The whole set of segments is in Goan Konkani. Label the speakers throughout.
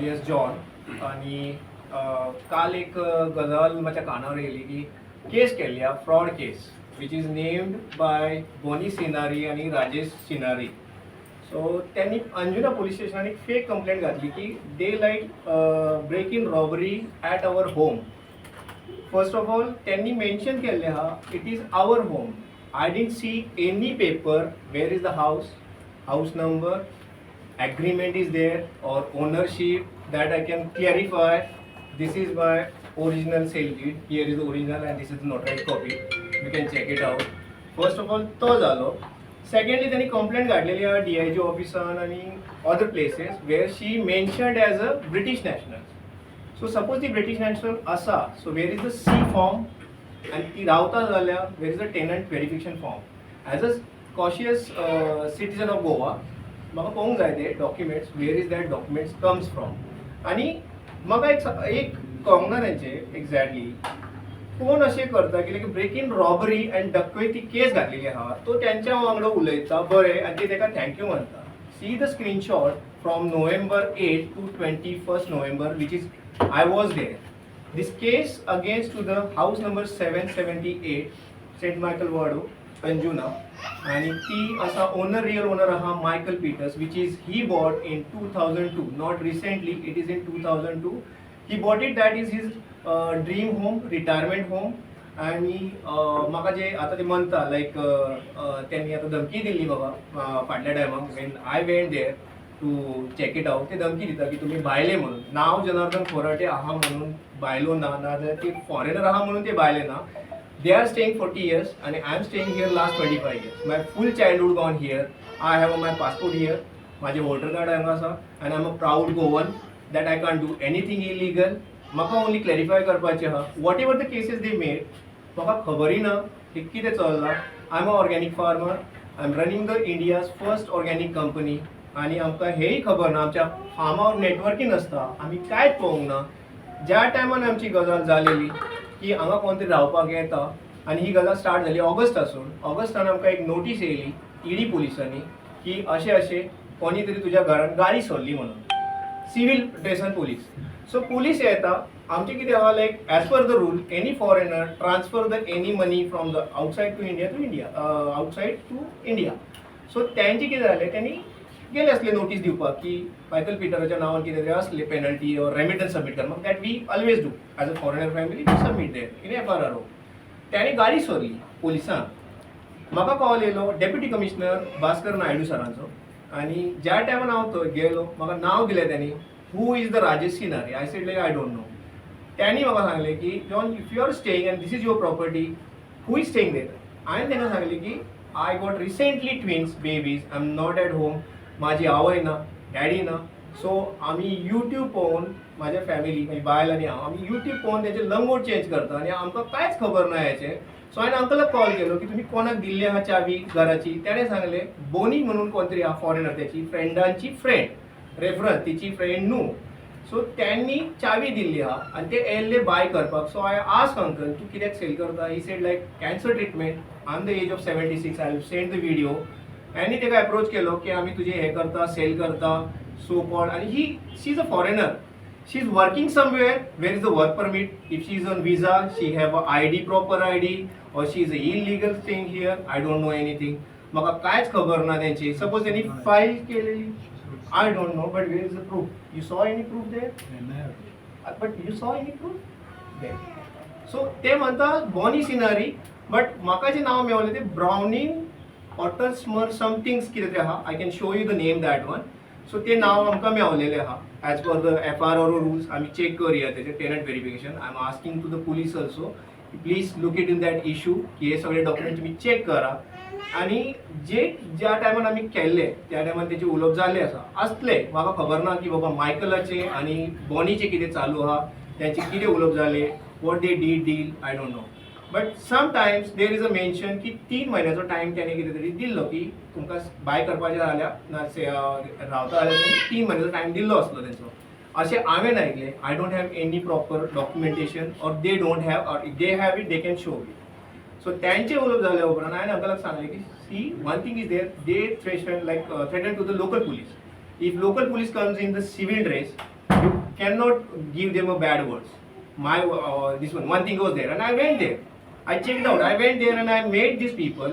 Speaker 1: एस जॉन आणि काल एक गजाल माझ्या कानावर येयली की केस केल्ली आहा, fraud case, which is named by Bonnie Sinari आणि राजेश सिनारी. सो त्यांनी अंजुना पोलीस स्टेशनान एक फेक कंप्लेंट घातली की they like break in robbery at our home. First of all, त्यांनी मेन्शन केल्लें आहा, it is our home. I didn't see any paper where is the house, house number, agreement is there or ownership that I can clarify. This is my original sale deed. Here is the original and this is the notarized copy. You can check it out. First of all, तो जालो. Secondly, त्यांनी कंप्लेंट काडलेली आहा डीआयजी ऑफिसान आनी other places where she mentioned as a British national. So suppose ती ब्रिटीश नॅशनल आसा, so where is the C form? आनी ती रावता जाल्यार where is the tenant verification form? As a cautious citizen of Goa, म्हाका पळोवंक जाय ते documents, where is that documents comes from. आनी म्हाका एक कळोंक ना तेंचे एक्झॅक्टली कोण अशें करता की ब्रेक इन रॉबरी आनी डकैती केस घातलेली आहा. तो त्यांच्या वांगडा उलयता बरें आनी ते ताका thank you म्हणटा. See the screenshot from November 8 to 21st November, which is I was there. This case against to the house number 778, Saint Michael Vado, Anjuna, आणि ती असा ओनर, रियल ओनर आहा Michael Peters, which is he bought in 2002, not recently, it is in 2002 he bought it. That is his dream home, retirement home. आणि म्हाका जे आतां ते म्हणटा, लायक त्यांनी आतां धमकी दिल्ली बाबा फाटल्या टायमाक when I went there to check it out, ते धमकी दिता की तुमी भायले म्हणून, नांव जनार्दन खोराटे आहा म्हणून भायलो ना, नाजाल्यार ते फॉरेनर आहा म्हणून ते भायले ना. They are staying 40 years आनी I am staying here last 25 years. My full childhood gone here. I have my passport here. माझे वोटर कार्ड हांगा आसा आनी I am a proud Goan that I can't do anything illegal. म्हाका ओनली क्लॅरिफाय करपाचें आहा, whatever the cases they made, म्हाका खबरूय ना की कितें चल्लां. I am a organic farmer. I am running the India's first organic company. आनी आमकां हेंय खबर ना. आमच्या फार्मावर नेटवर्कूय नासता. आमी कांयच पळोवंक ना. ज्या टायमान आमची गजाल जालेली की हांगा कोण तरी रावपाक येता आनी ही गजाल स्टार्ट जाली ऑगस्टासून. ऑगस्टान आमकां एक नोटीस येयली ईडी पुलिसांनी की अशें अशें कोणी तरी तुज्या घरान गाडी सोडली म्हणून, सिवील ड्रेसान पुलीस. सो पुलीस येता. आमचें कितें आहा, like as per the rule, any foreigner transfer the any money from the outside to India to India, outside to India. So तेंचें कितें जालें, तेणी गेले आसले नोटीस दिवपाक की मायकल पिटराच्या नांवान कितें तरी आसले पेनल्टी ऑर रेमिटन्स सबमीट कर. That we always do as a foreigner family, we submit there in FRRO. त्याने गाडी सोडली पुलिसांक. म्हाका कॉल येयलो डेप्युटी कमिशनर भास्कर नायडू सरांचो आनी ज्या टायमान हांव थंय गेलो, म्हाका नांव दिलें त्यांनी, who is the Rajesh Sinari? I said like, I don't know. त्यांनी म्हाका सांगलें की, John, if you are staying and this is your property, who is staying there? हांवें तांकां सांगलें की I got recently twins babies, I am not at home. म्हाजी आवय ना, डॅडी ना. सो आमी युट्यूब पळोवन, म्हाज्या फॅमिली, म्हजी बायल आनी हांव, आमी युट्यूब पळोवन तेजे लंगोट चेंज करता आनी आमकां कांयच खबर ना हेचें. सो हांवें अंकलाक कॉल केलो की तुमी कोणाक दिल्ली आहा चावी घराची? तेणें सांगलें बोनी म्हणून कोण तरी आहा फॉरेनर, त्याची फ्रेंडांची फ्रेंड, रेफरन्स तिची फ्रेंड न्हू. सो त्यांनी चावी दिल्ली आहा आनी ते येयल्ले बाय करपाक. So I ask uncle, तूं कित्याक सेल करता? He said like, cancer treatment, I am the age of 76, I send the video. आनी ताका एप्रोच केलो की आमी तुजें हें करता, सेल करता, सो कॉल्ड. आनी he she is a foreigner. She is working somewhere. Where is the work permit? If she is on visa, she have a ID, proper ID, or she is a illegal staying here, I don't know anything. म्हाका कांयच खबर ना तेंची. सपोज त्यांनी फायल केलेली, I don't know, but where is the proof? You saw any proof there? But you saw any proof there? So ते म्हणटा बॉनी सिनारी, बट म्हाका जें नांव मेवलें तें ब्रावनिंग ऑटर्समर समथिंग्स कितें तरी आहा. I can show you the name, that one. So ते नांव आमकां मेवलेलें आहा. As per the FRRO rules, आमी चेक करुया तेजें tenant verification. I am asking to the police also, please look it in that issue की हे सगळे डॉक्युमेंट तुमी चेक करा. आनी जे ज्या टायमान आमी केल्ले, त्या टायमान तेचे उलोवप जाल्लें आसा आसले. म्हाका खबर ना की बाबा मायकलाचे आनी बॉनीचे कितें चालू आहा, तेंचे कितें उलोवप जालें, what they did deal, I don't know. But sometimes there is a mention की 3 म्हयन्याचो टायम त्याने कितें तरी दिल्लो की तुमकां बाय करपाचें जाल्यार ना रावता जाल्यार 3 म्हयन्याचो टायम दिल्लो आसलो तेंचो, अशें हांवें आयकलें. I don't have any proper documentation, or they don't have, or they have it, they can show it. So त्यांचे उलोवप जाल्या उपरांत हांवें अंकलाक सांगलें की, see, one thing is there, they threaten, like threaten to the local police. If local police comes in the civil dress, You cannot give them a bad words. My this one thing was there, and I went there. I checked out. I went there and I met these people.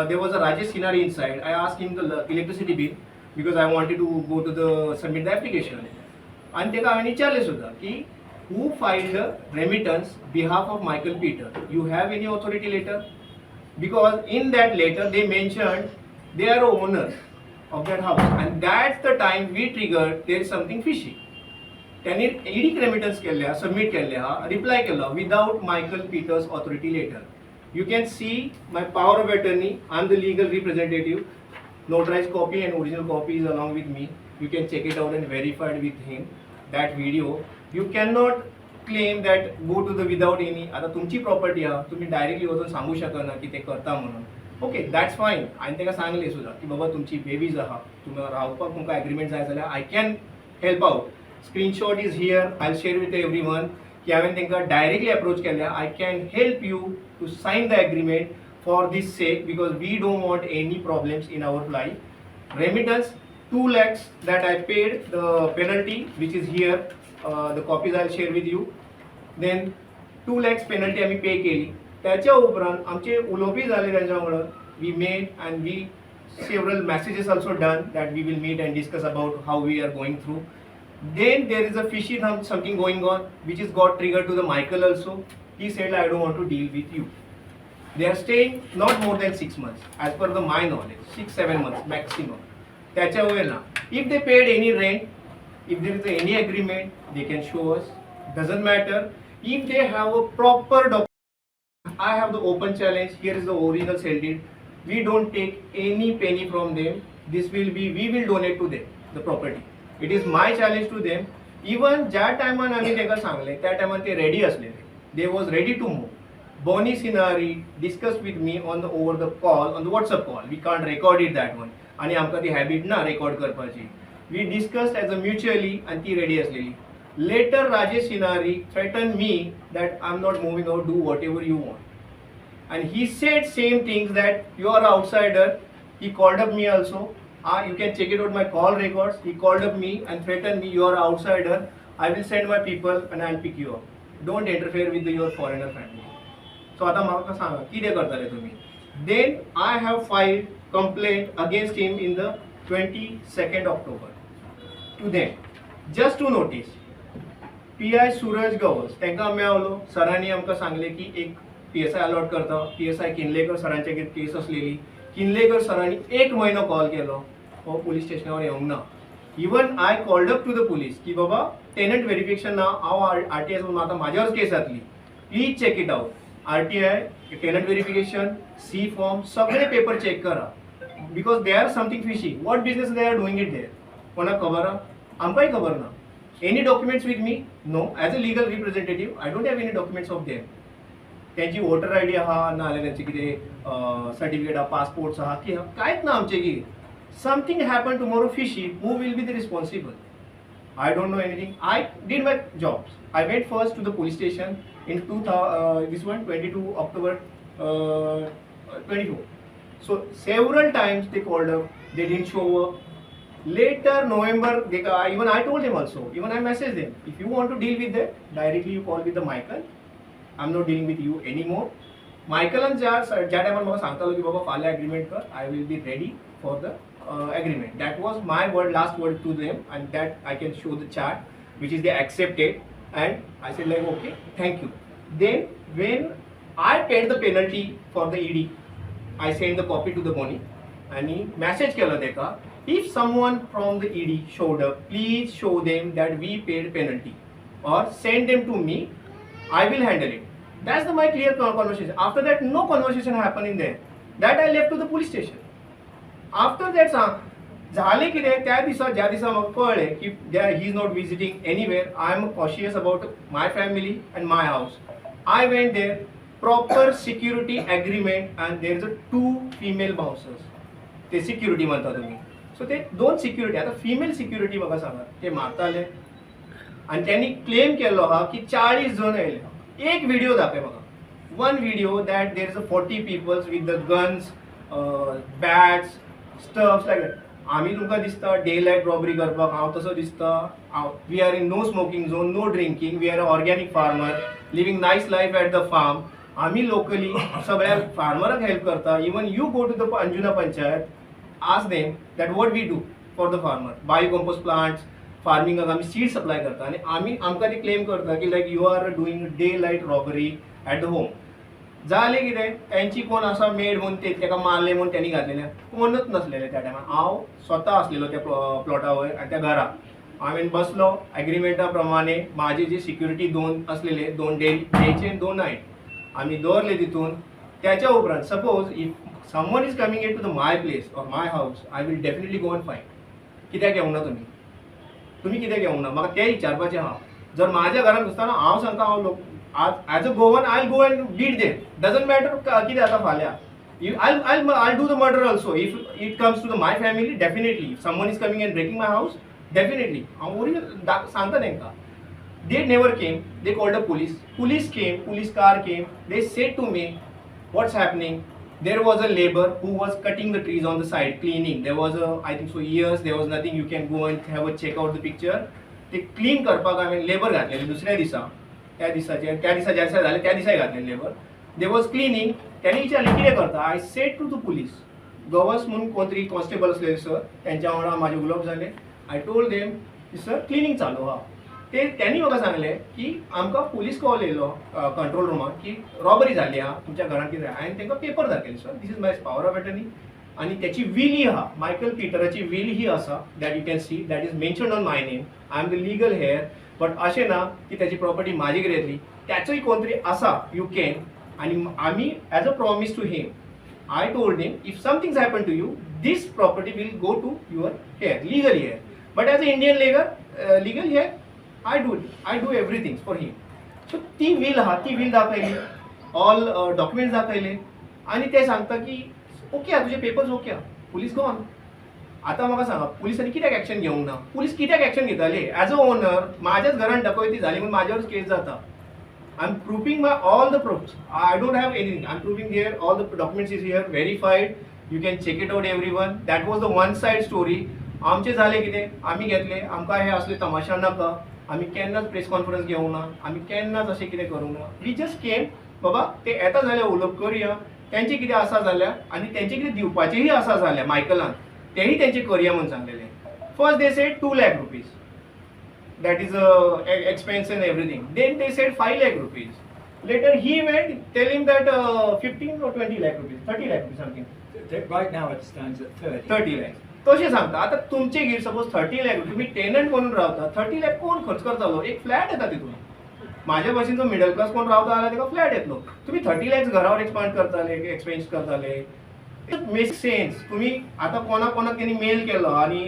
Speaker 1: There was a Rajesh Sinari inside. I asked him the electricity bill because I wanted to go to the submit the application. आणि ताका हांवें विचारलें सुद्दां की who filed the remittance behalf of Michael Peter? You have any authority letter? Because in that letter they mentioned they are owners of that house, and that's the time we triggered there is something fishy. त्यांनी ईडीक रेमिटन्स केल्ले आहा, सबमीट केल्ले आहा, रिप्लाय केलो without Michael Peters authority letter. You can see my power of attorney. I am the legal representative. Notarized copy and original copy is along with me. You can check it out and verify it with him, that video. You cannot claim that go to the without any. आता तुमची प्रॉपर्टी आहा, तुम्ही डायरेक्टली वचून सांगू शकना की ते करता म्हणून. Okay, that's fine. हांवें ताका सांगलें सुद्दां की बाबा, तुमची बेबीज आहा, तुमी रावपाक तुमकां एग्रीमेंट जाय जाल्यार I can help out. Screenshot is here, I share with everyone की हांवें तांकां डायरेक्टली अप्रोच केल्या, I can help you to sign the agreement for this sake because we don't want any problems in our life. Remittance 2 lakhs that I paid the penalty, which is here, the copies I'll share with you. Then 2 lakhs penalty आमी पे केली. त्याच्या उपरांत आमचे उलोवपी जाले तांच्या वांगडा. We made and we several messages also done that we will meet and discuss about how we are going through. Then there is a fishy something going on, which is got triggered to the Michael also. He said, "I don't want to deal with you." They are staying not more than 6 months, as per the my knowledge, 6-7 months maximum. त्याच्या वयर ना. If they paid any rent, if there is any agreement, they can show us. Doesn't matter. If they have a proper document, I have the open challenge. Here is the original sale deed. We don't take any penny from them. This will be, we will donate to them the property. It is my challenge to them. Even ज्या टायमान आमी तांकां सांगलें, त्या टायमान ते रेडी असलेले. They was ready to move. Bonnie Sinari discussed with me on the over the call, on the WhatsApp call. We can't record it, that one. आणि आमकां ती हॅबिट ना रेकॉर्ड करपाची. We discussed as a mutually आणि ती रेडी असलेली. Later Rajesh Sinari threaten me that I am not moving out, do whatever you want, and he said same things that you are outsider. He called up me also. You can check it out, my call records. He called up me and threatened me, "You are outsider. I will send my people and I'll pick you up. Don't interfere with your foreigner family." So आता म्हाका सांगा, कितें करतले तुम्ही? Then I have filed complaint against him in the 22nd October to them, just to notice. PI Suraj Gawas तांकां मेवलो. सरांनी आमकां सांगलें की एक पीएसआय अलॉट करता. पीएसआय किनलेकर सरांचे केस असलेली. किनलेकर सरांनी एक म्हयनो कॉल केलो, हो पुलीस स्टेशनावर येवंक ना. Even I called up to the police की बाबा, टेनंट व्हेरिफिकेशन ना, हांव आरटीआय आतां म्हाज्यावरच केस जातली. Please check it out. RTI, tenant verification, C form, सगळे पेपर चेक करा because they are something fishy. What business they are doing it there, कोणाक खबर आहा? आमकांय खबर ना. Any documents with me? No. As a legal representative, I don't have any documents of them. त्यांची वोटर I D आहा, ना जाल्यार त्यांचे कितें सर्टिफिकेट आहा, पासपोर्ट्स आहा की कांयच ना आमचे. की something happen tomorrow fishy, who will be the responsible? I don't know anything. I did my jobs. I went first to the police station in this one 22 October 24. So several times they called up, they didn't show up. Later November, even I told him also, even I messaged them. If you want to deal with that, directly you call with the Michael. I'm not dealing with you anymore. मायकलान ज्या ज्या टायमार म्हाका सांगतालो की बाबा, फाल्यां एग्रीमेंट कर, I will be ready for the agreement. That was my word, last word to them, and that I can show the chat, which is they accepted, and I said like, "Okay, thank you." Then when I paid the penalty for the ED, I send the copy to the Bonnie आणि मॅसेज केलो ताका, if someone from the ED showed up, please show them that we paid penalty or send them to me. I will handle it. That's the my clear conversation. After that, no conversation happened in there. That I left to the police station. After that, सांग झाले कितें, त्या दिसा, ज्या दिसा म्हाका कळ्ळें की he is not visiting anywhere, I am cautious about my family and my house. I went there, proper security agreement, and there is a two female bouncers. ते सिक्युरिटी म्हणता तुम्ही, सो ते दोन सिक्युरिटी. आतां फिमेल सिक्युरिटी, म्हाका सांगा, ते मारताले आनी त्यांनी क्लेम केल्लो आहा की 40 जण येयले. एक व्हिडिओ दाखय म्हाका, one video that there is a 40 peoples with the guns, bats, stuffs like that. आमी तुमकां दिसता डे लायट रॉबरी करपाक हांव तसो दिसता. We are in no smoking zone, no drinking, we are a organic farmer living nice life at the farm. आमी लोकली सगळ्या फार्मराक हेल्प करता. Even you go to the Anjuna panchayat, ask them that what we do for the farmer. Bio compost plants, फार्मिंगाक आमी सीड सप्लाय करता आनी आमी आमकां ते क्लेम करता की like you are doing day light robbery at the home. जालें कितें, तेंची कोण आसा मेड म्हणून ते तेका मारले म्हणून तेणी घातलेले, कोणच नसलेले त्या टायमार. हांव स्वता आसलेलो त्या प्लॉटा वयर आनी त्या घरा हांवें बसलो एग्रीमेंटा प्रमाणे. म्हाजी जी सिक्युरिटी दोन आसलेले, दोन डेचे दोन नायट आमी दवरले तितून. त्याच्या उपरांत suppose if someone is coming in to the my place or my house, I will definitely go and fight. कित्याक येवंक ना तुमी, तुमी कित्याक येवंक ना म्हाका तें विचारपाचें आहा. जर म्हाज्या घरान घुसतना हांव सांगता, हांव लोक as a Goan I go and beat them, doesn't matter कितें जाता फाल्यां. I do the murder also if it comes to the my family. Definitely if someone is coming and breaking my house, definitely हांव ओरिजिनल सांगता तांकां. They never came. They called the police. Police came, police car came. They said to me, what's happening? There was a labor who was cutting the trees on the side, cleaning. There was a, I think so years, there was nothing. You can go and have a check out the picture. ते क्लीन करपाक हांवें लेबर घातलेले दुसऱ्या दिसा, त्या दिसाचे, त्या दिसा ज्या दिसा जालें त्या दिसाय घातलेले लेबर. They was cleaning. त्यांनी विचारलें कितें करता. I said to the police, Gawas म्हणून कोण तरी कॉन्स्टेबल आसलेले सर, त्यांच्या वांगडा म्हाजें उलोवप जालें. I told them की सर क्लिनींग चालू आहा. ते त्यांनी म्हाका सांगलें की आमकां पुलीस कॉल येयलो कंट्रोल रुमाक की रॉबरी जाल्ली आहा तुमच्या घरान कितें. हांवें तांकां paper दाखयले, sir this is my power of attorney आनी त्याची will आहा, मायकल पिटराची will ही आसा, that you can see, that is mentioned on my name, I am the legal heir. But अशें ना की त्याची प्रॉपर्टी म्हाजे कडेन येतली, त्याचोय कोण तरी आसा, you can. आनी आमी as a promise to him, I told him if something's happen to you, this property will go to your heir, legal heir. But as a Indian legal heir, I do everything for him. So ती will आहा, ती will दाखयली, ऑल डॉक्युमेंट्स दाखयले आनी ते सांगता की ओके आहा, तुजे पेपर्स ओके आहा, पुलीस गॉन. आतां म्हाका सांगा, पुलिसांनी कित्याक एक्शन घेवंक ना? पुलीस कित्याक एक्शन घेताले? एज अ ओनर म्हाज्याच घरान डकैती जाली म्हणून म्हाज्यावरच केस जाता. I am proving my all the proofs. I don't have anything. I am proving here, all the documents is here verified. You can check it out everyone. That was the one side story. आमचें जालें कितें, आमी घेतले, आमकां हे असले तमाशा नाका. आमी केन्नाच प्रेस कॉन्फरन्स घेवंक ना, आमी केन्नाच अशें कितें करूंक ना. We just केम, बाबा ते येता जाल्यार उलोवप करुया, तेंचें कितें आसा जाल्यार आनी तेंचें कितें दिवपाचेंय आसा जाल्यार मायकलान तेंय तेंचें करुया म्हणून सांगलेलें. First they said 2 lakh rupees, that is expense and everything. Then they said 5 lakh rupees. Later he went tell him that 15 or 20 lakh rupees, 30 lakh rupees something.
Speaker 2: Right now it stands at 30.
Speaker 1: 30 lakhs. तशें सांगता. आतां तुमचे घेर सपोज 30 लाख, तुमी टेनंट म्हणून रावता, 30 लाख कोण खर्च करतालो? एक फ्लॅट येता तितून. म्हाजे भशेन जो मिडल क्लास कोण रावता जाल्यार ताका फ्लॅट येतलो. तुमी 30 लॅक्स घरावर एक्सपांड करताले, एक्सपेन्स करताले, it make sense. तुमी आतां कोणा कोणाक तेणी मेल केलो आनी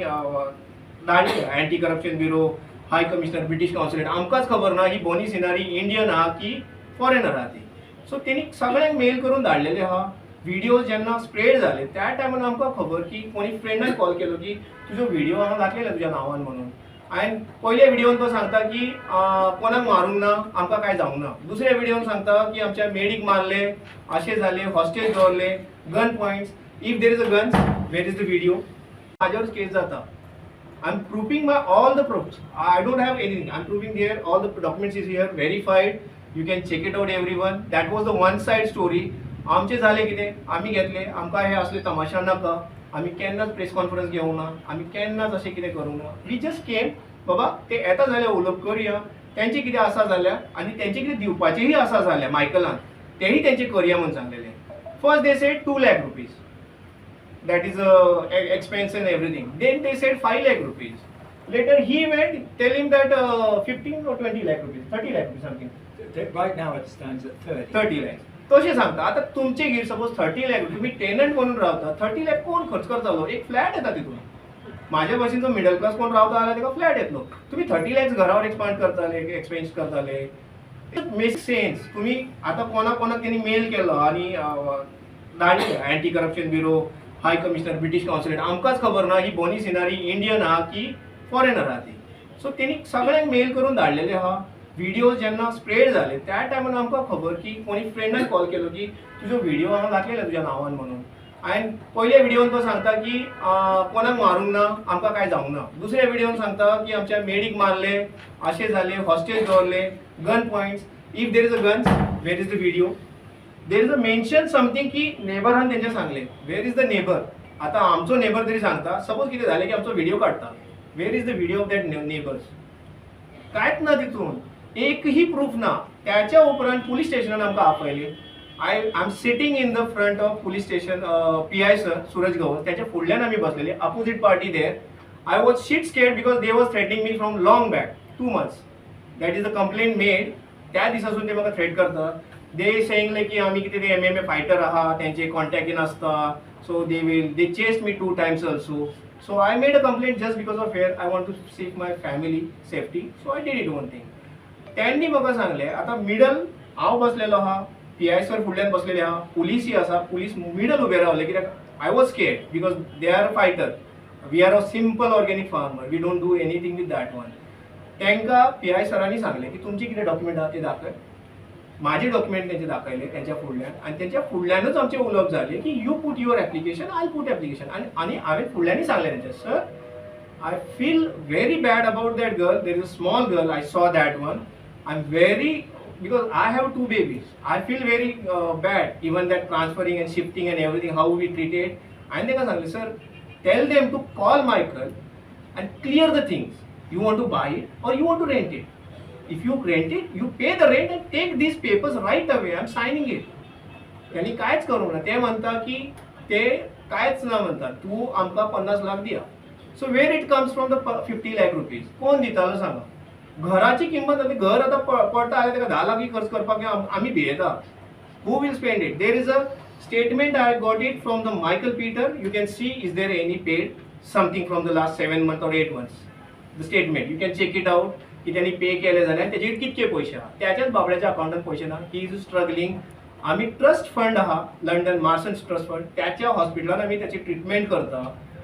Speaker 1: धाडले anti corruption bureau, high commissioner, British consulate. आमकांच खबर ना ही बोनी सिनारी इंडियन आहा की फॉरेनर आहा ती. सो तेणी सगळ्यांक मेल करून धाडलेले आहा. व्हिडिओ जेन्ना स्प्रेड जाले त्या टायमार आमकां खबर की कोणी फ्रेंडान कॉल केलो की तुजो व्हिडिओ हांगा घातलेलो तुज्या नांवान म्हणून. हांवें पयल्या व्हिडियोन तो सांगता की कोणाक मारूंक ना, आमकां कांय जावंक ना. दुसऱ्या व्हिडियोन सांगता की आमच्या मेडीक मारले, अशें जालें, हॉस्टेज दवरले, gun points. If there is a guns, where is the video? म्हाज्यावरच case जाता. I am proving my all the proofs. I don't have anything. I am proving here, all the documents is here verified. You can check it out everyone. That was the one side story. आमचें जालें कितें, आमी घेतले, आमकां हे असले तमाशा नाका. आमी केन्नाच प्रेस कॉन्फरन्स घेवंक ना, आमी केन्नाच अशें कितें करूंक ना. We just केम, बाबा ते येता जाल्यार उलोवप करुया, तेंचें कितें आसा जाल्यार आनी तेंचें कितें दिवपाचेंय आसा जाल्यार मायकलान तेंय तेंचें करुया म्हणून सांगलेलें. First they said 2 lakh rupees, that is expense and everything. Then they said 5 lakh rupees. Later he went tell him that 15 or 20 lakh rupees, 30 lakh rupees something.
Speaker 2: Right now it stands at 30.
Speaker 1: 30 lakhs. तशें सांगता. आतां तुमचे घेर सपोज 30 लाख, तुमी टेनंट म्हणून रावता, 30 लाख कोण खर्च करतालो? एक फ्लॅट येता तितून. म्हाजे भशेन जो मिडल क्लास कोण रावता जाल्यार ताका फ्लॅट येतलो. तुमी 30 लॅक्स घरावर एक्सपांड करताले, एक्सपेन्स करताले, it make sense. तुमी आतां कोणा कोणाक तेणी मेल केलो आनी धाडले anti corruption bureau, high commissioner, British consulate. आमकांच खबर ना ही बोनी सिनारी इंडियन आहा की फॉरेनर आहा ती. सो तेणी सगळ्यांक मेल करून धाडलेले आहा. व्हिडिओ जेन्ना स्प्रेड जाले त्या टायमार आमकां खबर की कोणी फ्रेंडान कॉल केलो की तुजो व्हिडिओ हांगा घातलेलो तुज्या नांवान म्हणून. हांवें पयल्या व्हिडियोन तो सांगता की कोणाक मारूंक ना, आमकां कांय जावंक ना. दुसऱ्या व्हिडियोन सांगता की आमच्या मेडीक मारले, अशें जालें, हॉस्टेज दवरले, gun points. If there is a guns, where is the video? There is a mention something की नेबरान तेंच्या सांगलें. Where is the neighbour? आतां आमचो नेबर तरी सांगता, सपोज कितें जालें की आमचो व्हिडियो काडटा, where is the video of that neighbours? कांयच ना तितून, एकही प्रूफ ना. त्याच्या उपरांत पुलीस स्टेशनान आमकां आपयले. I am sitting in the front of police station, PI sir Suraj Gawas, त्याच्या फुडल्यान आमी बसलेले, opposite party there. I was shit scared because they was threatening me from long back, 2 months. That is the complaint made. त्या दिसासून ते म्हाका थ्रेट करता. दे सेईंग लायक की आमी कितें ते एमएमए फायटर आहा, तेंचे कॉन्टॅक्टीन आसता, so they will they chase me two times also. So I made a complaint just because of fear. I want to save my family safety, so I did it one thing. त्यांनी म्हाका सांगलें, आतां मिडल हांव बसलेलो आहा, पीआय सर फुडल्यान बसलेले आहा, पुलीसय आसा, पुलीस मिडल उबे रावले कित्याक I was scared because they are fighter, we are a simple organic farmer, we don't do anything with that one. तांकां पीआय सरांनी सांगलें की तुमचे कितें डॉक्युमेंट आहा ते दाखय. माझे डॉक्युमेंट तेंचे दाखयले तेंच्या फुडल्यान आनी तेंच्या फुडल्यानूच आमचें उलोवप जालें की you put your application, I put application. आनी आनी हांवें फुडल्यांनी सांगलें तेंच्या, sir, I feel very bad about that girl. There is a small girl, I saw that one. I am very, because I have two babies. I feel very bad, even that transferring and shifting and everything, how we treated. हांवें ताका सांगलें, sir, tell them to call Michael and clear the things. You want to buy it or you want to rent it? If you rent it, you pay the rent and take these papers right away. I am signing it. त्यांनी कांयच करूंक ना. ते म्हणटा की ते कांयच ना म्हणटा, तूं आमकां 50 लाख दिया. So where it comes from the ₹50 lakh? कोण दितालो सांगा? घराची किंमत आतां घर आतां पडटा जाल्यार ताका 10 लाखी खर्च करपाक आमी भियेता. Who will spend it? There is a statement, I got it from the Michael Peter. You can see, is there any paid something from the last 7 month or 8 months? The statement you can check it out की त्यांनी पे केले जाल्यार तेजेर कितके पयशे आहा. त्याच्याच बाबड्याच्या अकाउंटान पयशे ना. He is struggling. आमी ट्रस्ट फंड आहा, लंडन मार्सन्स ट्रस्ट फंड, त्याच्या हॉस्पिटलान आमी त्याची ट्रिटमेंट करता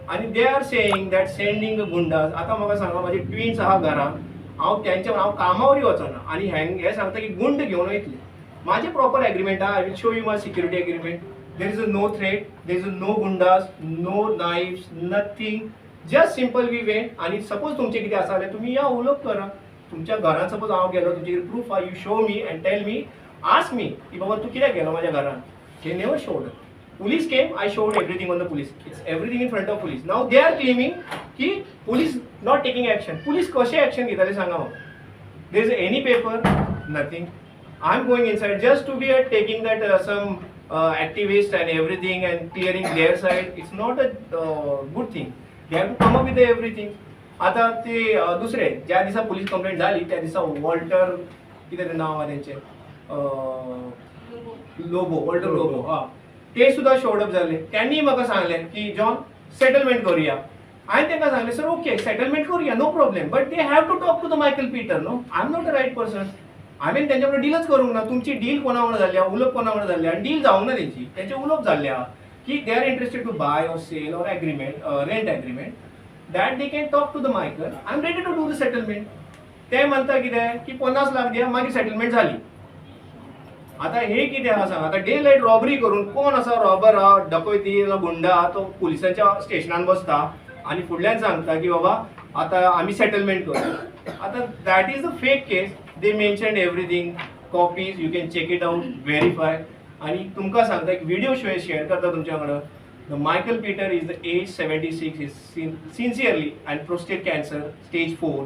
Speaker 1: आनी they are saying that sending goondas. आतां म्हाका सांगा, म्हाजे ट्विन्स आहा घरान, हांव तेंच्या हांव कामावरय वचना आनी हे सांगता की गुंड घेवन वयतले. माझे प्रॉपर एग्रीमेंट आहा. I will show you my security agreement. There is a no threat, there is a no goondas, no knives, nothing. Just simple we went. आनी सपोज तुमचें कितें आसा जाल्यार तुमी या, उलोवप करा. तुमच्या घरान सपोज हांव गेलो, तुमचे कितें प्रूफ आहा, you show me and tell me, ask me की बाबा तूं कित्याक गेलो म्हाज्या घरान. They never showed. Police came, I showed everything on the police. It's everything in front of police. Now they are claiming की police not taking action. Police कशें एक्शन घेताले सांगा म्हाका? There is any paper? Nothing. I am going inside just to be a taking that some activist and everything and clearing their side. It's not a good thing. They have to come up with everything. आता ते दुसरे ज्या दिसा पुलीस कंप्लेंट झाली त्या दिसा वॉल्टर, कितें तें नांव आहा तेंचें, लोबो, वॉल्टर लोबो, हा, ते सुद्दां शोड अप जाले. त्यांनी म्हाका सांगलें की जॉन, सेटलमेंट करूया. हांवें तांकां सांगलें, सर, ओके, सेटलमेंट करूया, no problem, but they have to talk to the Michael Peter. No, I am not a right person. हांवें तेंच्या वांगडा डीलच करूंक ना. तुमची डील कोणा वांगडा जाल्ली आहा, उलोवप कोणा वांगडा जाल्ली आनी डील जावंक ना तेंची. तेंचें उलोवप जाल्लें आहा की they are interested to buy or sell or agreement, rent agreement, that they can talk to the Michael. I am ready to do the settlement. ते म्हणटा कितें की 50 लाख दिया, मागीर सेटलमेंट जाली. आता हे कितें आहा सांग? आतां डे लायट रॉबरी करून कोण आसा रॉबर आहा, डकैती, गुंडा आहा, तो पुलिसांच्या स्टेशनान बसता आनी फुडल्यान सांगता की बाबा आतां आमी सेटलमेंट करूया. आतां that is a fake case. They mentioned everything, copies, you can check it out, verify. आनी तुमकां सांगता, एक व्हिडिओ शेअर करता तुमच्या वांगडा. The Michael Peter is the age 76, is sincerely and prostate cancer stage 4.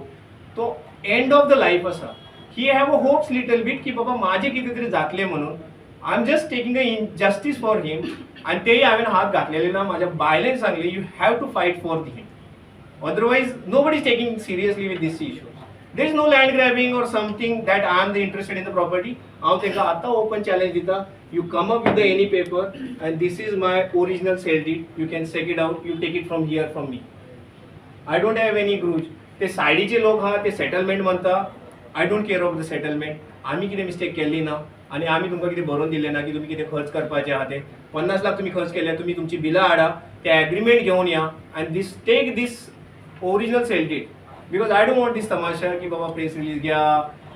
Speaker 1: तो एंड ऑफ the life आसा. He have a hopes little bit की बाबा माझे कितें तरी जातलें म्हणून. I am just taking a injustice for him. आनी तेय हांवें हात घातलेले ना. म्हाज्या बायलेन सांगलें, you have to fight for him, otherwise nobody is taking seriously with this issue. There is no land grabbing or something that I am the interested in the property. हांव तांकां आतां ओपन चॅलेंज दिता, you come up with the any paper and this is my original sale deed. You can check it out. You take it from here, from me. I don't have any grudge. ते सायडीचे लोक आहा ते सेटलमेंट म्हणटा. I don't care of the settlement. आमी कितें मिस्टेक केल्ली ना आनी आमी तुमकां कितें बरोवन दिलें ना की तुमी कितें खर्च करपाचें आहा. ते 50 लाख तुमी खर्च केले, तुमी तुमची बिलां हाडा, ते एग्रीमेंट घेवन या आनी this take this original sale deed, because I don't want this तमाशा की बाबा प्रेस रिलीज घ्या,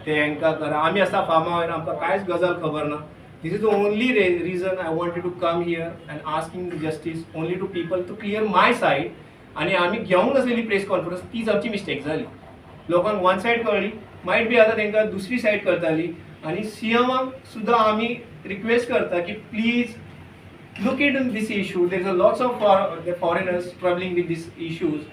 Speaker 1: ते हांकां करा. आमी आसा फार्मा वयर, आमकां कांयच गजाल खबर ना. This is the only reason I wanted to come here and asking the justice only to people to clear my side. आनी आमी घेवंक नासलेली प्रेस कॉन्फरन्स, तीच आमची मिस्टेक जाली. लोकांक वन सायड कळ्ळी, मायट बी आतां तांकां दुसरी सायड कळटाली. आनी सी एमाक सुद्दां आमी रिक्वेस्ट करता की please look into this issue. There is a lots of the foreigners struggling with these issues.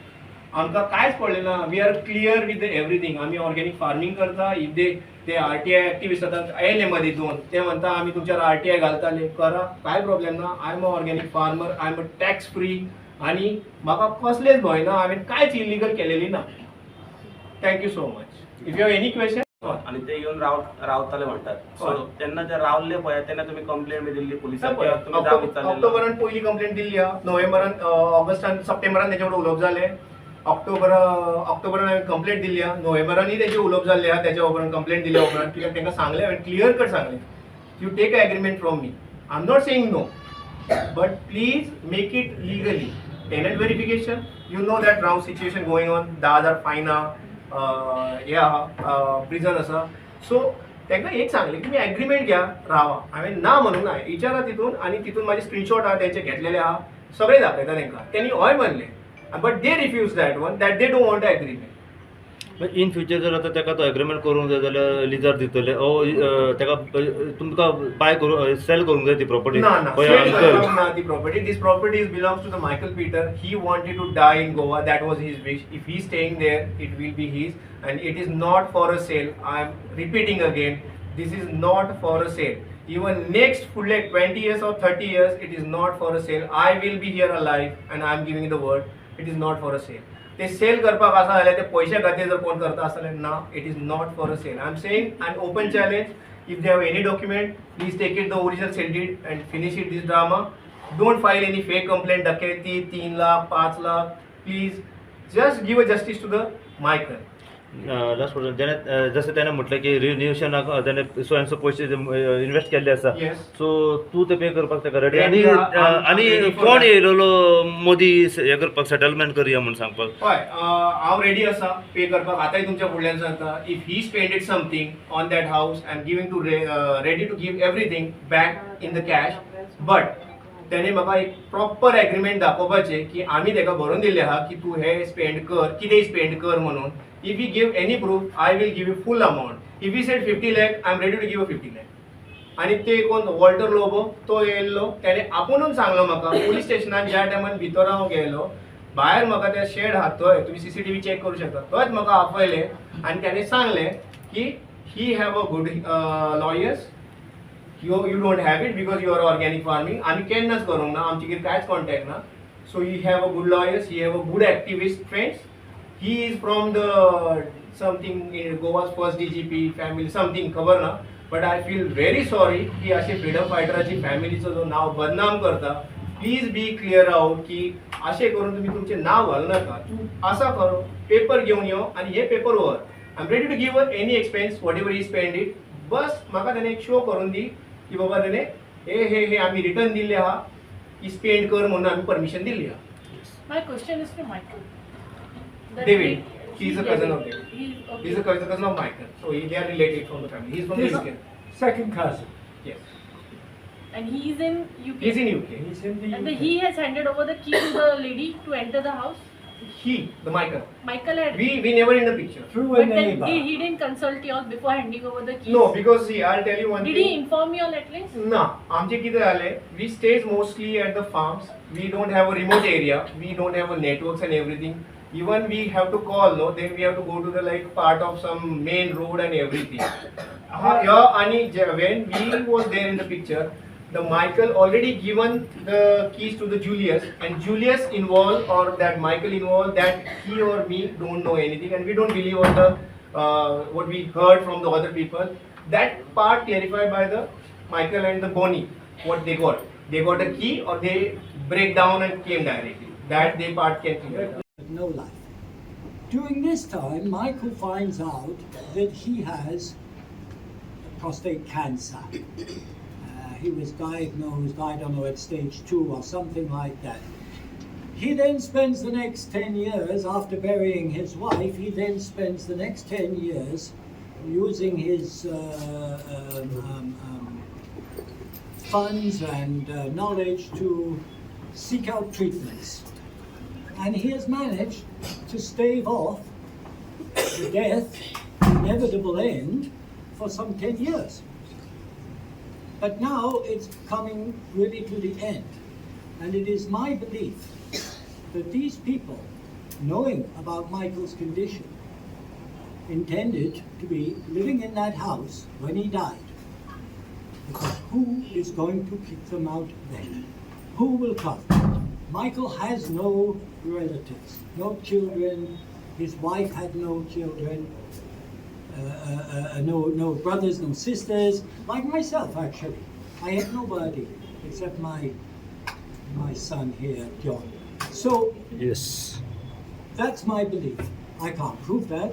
Speaker 1: आमकां कांयच पडलें ना. We are clear with everything. आमी ऑर्गेनीक फार्मींग करता. If they ते आरटीआय एक्टिविस्ट आतां येयले मदीं दोन, ते म्हणटा आमी तुमच्यार आरटीआय घालताले. करा, कांय प्रॉब्लेम ना. I am a organic farmer, I am a tax free आनी म्हाका कसलेच भंय ना. हांवें कांयच इलिगल केलेली ना. Thank you so much. If you have any question.
Speaker 3: आनी ते येवन रावताले म्हणटात, सो तेन्ना ते रावल्ले पळय, तेन्ना तुमी कंप्लेन बी दिल्ली पुलिसांक किंवा तुमी जाप विचारलेलो?
Speaker 1: ऑक्टोबरान पयली कंप्लेंट दिल्ली आहा. नोव्हेंबरान, ऑगस्टान, सप्टेंबरान तेजे कडेन उलोवप जालें. ऑक्टोबरान हांवें कंप्लेंट दिल्ली आहा. नोव्हेंबरानूय तेजें उलोवप जाल्लें आहा. तेच्या उपरांत, कंप्लेंट दिल्या उपरांत, कित्याक तांकां सांगलें हांवें, क्लियर कट सांगलें, you take a agreement from me, I am not saying no, but please make it legally. Tenant verification, you know that round situation going on, 10,000 fine आहा, हें आहा, प्रिजन आसा. सो तांकां एक सांगलें की तुमी एग्रीमेंट घ्या, रावा. हांवें ना म्हणूंक ना. विचारा तितून आनी तितून म्हाजे स्क्रिनशॉट आहा, तेंचे घेतलेले आहा, सगळे दाखयता तांकां. तेणी हय म्हणलें, but they refuse that one, that they don't want agreement.
Speaker 4: In future जर आतां ताका तो एग्रीमेंट करूंक जाय जाल्यार लिजार दितले ओ ताका तुमकां बाय करूं, सेल करूंक जाय ती प्रॉपर्टी?
Speaker 1: ना ना, sell करपाक ना ती property. This property belongs to the Michael Peter. He wanted to die in Goa. That was his wish. If he staying there, it will be his and it is not for a sale. I am repeating again, this is not for a sale. Even next फुडले 20 years or 30 years, it is not for a sale. I will be here alive and I am giving the word, it is not for a sale. ते सेल करपाक आसा जाल्यार, ते पयशे खातीर जर कोण करता आसा जाल्यार, ना, it is not for a sale. I am saying an open challenge. If they have any document, please take it, the original sale deed, and finish it this drama. Don't file any fake complaint, डकेती, 3 lakh, 5 lakh. Please just give a justice to the Michael.
Speaker 4: Last question, जेणे जशें तेणें म्हटलें की रिन्युएशनाक तेणें सो एंड सो पयशे इन्वेस्ट केल्ले आसा, सो तूं ते पे करपाक ताका रेडी? आनी आनी कोण येयलेलो मोदी हें करपाक, सेटलमेंट करया म्हूण सांगपाक?
Speaker 1: हय, हांव रेडी आसा पे करपाक. आतांय तुमच्या फुडल्यान सांगता, if he spended something on that house, I am giving to ready to give everything back in the cash, but तेणे म्हाका एक प्रॉपर एग्रीमेंट दाखोवपाचें की आमी ताका बरोवन दिल्लें आहा की तूं हे स्पेंड कर, कितेंय स्पेंड कर म्हणून. If you give any proof, I will give you full amount. If you said 50 lakh, I am ready to give a 50 lakh. आनी ते कोण वॉल्टर लोबो तो येयल्लो, तेणे आपुनूच सांगलो म्हाका पुलीस स्टेशनान. ज्या टायमान भितर हांव गेलो, भायर म्हाका त्या शेड आहा थंय तुमी सीसीटीव्ही चॅक करूं शकता, थंयच म्हाका आपयलें आनी तेणें सांगलें की he have a good lawyers, you don't have it because you are organic farming. आमी केन्नाच करूंक ना, आमचे कितें कांयच कॉन्टॅक्ट ना. So he have a good lawyers, he have a good activist friends. He is from the something Goa's first DGP family, something, खबर ना. But I feel very sorry की अशे फ्रिडम फायटराची फॅमिलीचो जो नाव बदनाम करता. प्लीज बी क्लियर आउट की अशें करून तुमी तुमचें नांव घालनाका. तूं आसा खरो पेपर घेवन यो आनी हे पेपर व्हर. I am ready to give any expense, whatever he spend it. बस म्हाका तेणें एक शो करून दी की बाबा तेणें हे हे हे आमी रिटर्न दिल्ले आहा की स्पेंड कर म्हणून आमी परमिशन दिल्ली आहा.
Speaker 5: My question is to Michael. That
Speaker 1: David. He is a cousin of David.
Speaker 5: He is okay.
Speaker 1: He is a cousin of Michael. So they are related from the family. He is from the
Speaker 2: This-
Speaker 1: UK.
Speaker 2: Second cousin.
Speaker 1: Yes.
Speaker 5: And he is in UK.
Speaker 1: He is in UK.
Speaker 2: He's in the
Speaker 5: And
Speaker 2: UK.
Speaker 5: He has handed over the key to the lady to enter the house.
Speaker 1: He, the Michael.
Speaker 5: Michael had.
Speaker 1: We never in the picture.
Speaker 2: Through a
Speaker 5: But then
Speaker 2: neighbor.
Speaker 5: he didn't consult you all before handing over the keys.
Speaker 1: No, because see, I'll tell you one
Speaker 5: Did
Speaker 1: thing.
Speaker 5: he inform you all at least?
Speaker 1: ना, आमचे कितें जालें, we stays mostly at the farms. We don't have a remote area, we don't have a networks and everything. Even we have to call, no, then we have to go to the like part of some main road and everything. हा आणि when we was there in the picture, the Michael already given the keys to the Julius, and Julius involved or that Michael involved, that he or me don't know anything, and we don't believe on the what we heard from the other people. That part clarified by the Michael and the Bonnie, what they got. They got a key or they break down and came directly. That they part can clear.
Speaker 2: But no life. During this time, Michael finds out that he has prostate cancer. He was diagnosed, I don't know, at stage 2 or something like that. He then spends the next 10 years, after burying his wife, he then spends the next 10 years using his funds and knowledge to seek out treatments. And he has managed to stave off the death, the inevitable end, for some 10 years. But now it's coming really to the end. And it is my belief that these people, knowing about Michael's condition, intended to be living in that house when he died. Because who is going to kick them out then? Who will come? Michael has no relatives, no children. His wife had no children, no brothers, no sisters, like myself actually. I had nobody except my son here, John. So
Speaker 4: Yes.
Speaker 2: that's my belief. I can't prove that.